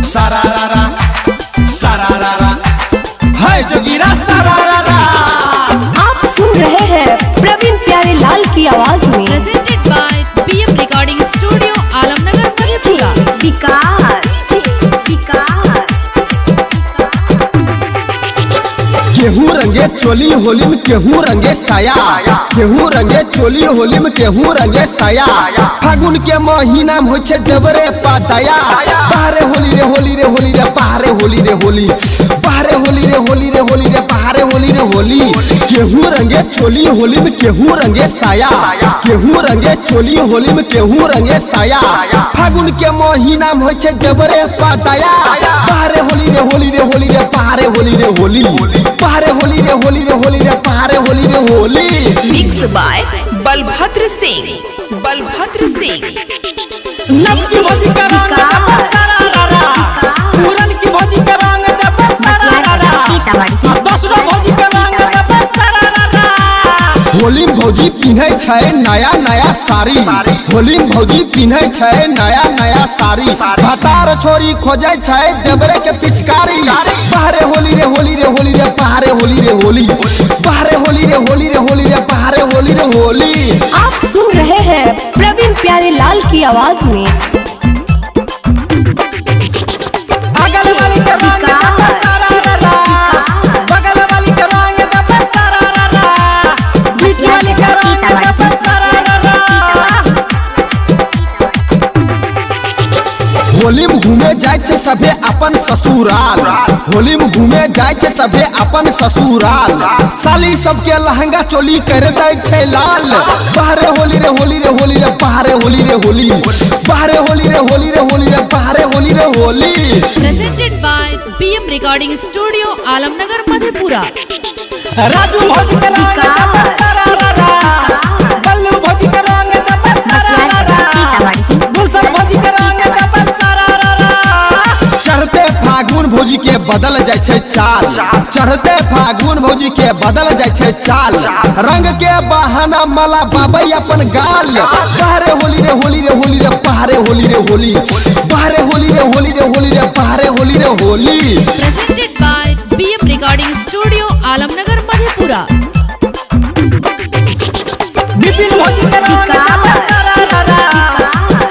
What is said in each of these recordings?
सारा रा रा, सारा रा रा, है जोगीरा सारा रा रा। आप सुन रहे हैं प्रवीण प्यारे लाल की आवाज में। Presented by PM Recording Studio, Alamnagar, Madhepura. Vikas Vikas. केहू रंगे चोली होली में, केहू रंगे साया, केहू रंगे चोली होली में, केहू रंगे साया। फागुन के महीना में होइ छै जबरे पादया। बाहरे होली रे होली रे होली रे, बाहरे होली रे होली, बाहरे होली रे होली रे होली रे, बाहरे होली रे होली। केहू रंगे चोली होली में, केहू रंगे साया, केहू रंगे चोली होली में, केहू रंगे साया। फागुन के महीना में होइ छै जबरे पादया। बाहरे होली रे होली रे होली रे, बाहरे होली रे होली, बाहरे होली रे होली रे होली रे, बाहरे होली रे Holi. Mix by Balbhadra Singh, Balbhadra Singh. नवकी भौजी के रंग देबै सारा रा रा, पूरन की भौजी के रंग देबै सारा रा रा, आ दोसरो भौजी के रंग देबै सारा रा रा। होली में भौजी पिन्है छै नया नया साड़ी, होली में भौजी पिन्है छै नया नया साड़ी। भतार छोरी खोजै छै देवरे के पिचकारी। बाहरे होली रे होली रे होली रे, बाहरे होली रे होली, बाहरे होली रे होली रे होली रे, बाहरे होली रे होली। आप सुन रहे हैं प्रवीण प्यारे लाल की आवाज में। अगल वाली के रंग देबै सारा रा रा, बगल वाली के रंग देबै सारा रा रा, बीच वाली के रंग देबै सारा रा रा। होली में घूमे जाय छै सभे अपन ससुराल, होली में घूमे जाय छै सभे अपन ससुराल। साली सबके लहंगा चोली कर दै छै लाल। बाहरे होली रे होली रे होली रे, बाहरे होली रे होली, बाहरे होली रे होली रे होली रे, बाहरे होली रे Holi. Presented by PM Recording Studio, Alamnagar, Madhepura. Raju भौजी के रंग देबै सारा रा रा, बल्लू भौजी के रंग देबै सारा रा रा, गुलशन भौजी के रंग देबै सारा रा रा। चढ़ते फागुन भौजी के बदल जाय छै चाल, चढ़ते फागुन भौजी के बदल जाय छै चाल। रंग के बहाना मला बाबै अपन गाल। बाहरे होली रे होली रे होली रे, बाहरे होली रे होली, बाहरे होली रे होली रे होली रे, बाहरे होली रे Holi. Presented by PM Recording Studio, Alamnagar, Madhepura. Vipin भौजी के रंग देबै सारा रा रा,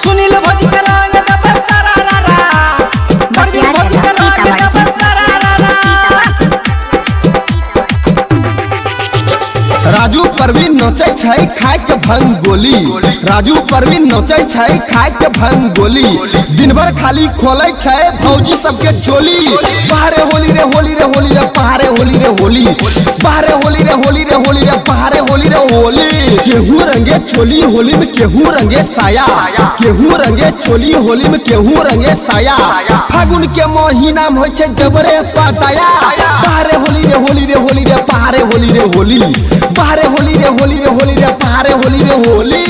सुनील भौजी के रंग देबै सारा रा रा, परवीन भौजी के रंग देबै सारा रा रा। राजू परवीन नचै छै खाय के भंग गोली, राजू परवीन नचै छै खाय के भंग गोली। दिन भर खाली खोलै छै भौजी सबके चोली। बाहरे होली रे होली रे होली रे, बाहरे होली रे होली, बाहरे होली रे होली रे होली रे, बाहरे होली रे होली। केहू रंगे चोली होली में, केहू रंगे साया, केहू रंगे चोली होली में, केहू रंगे साया। फागुन के महीना में होइ छै जबरे पाताया। बाहरे होली रे होली रे होली रे, बाहरे होली रे होली, बाहरे होली रे होली रे होली रे, बाहरे होली रे होली।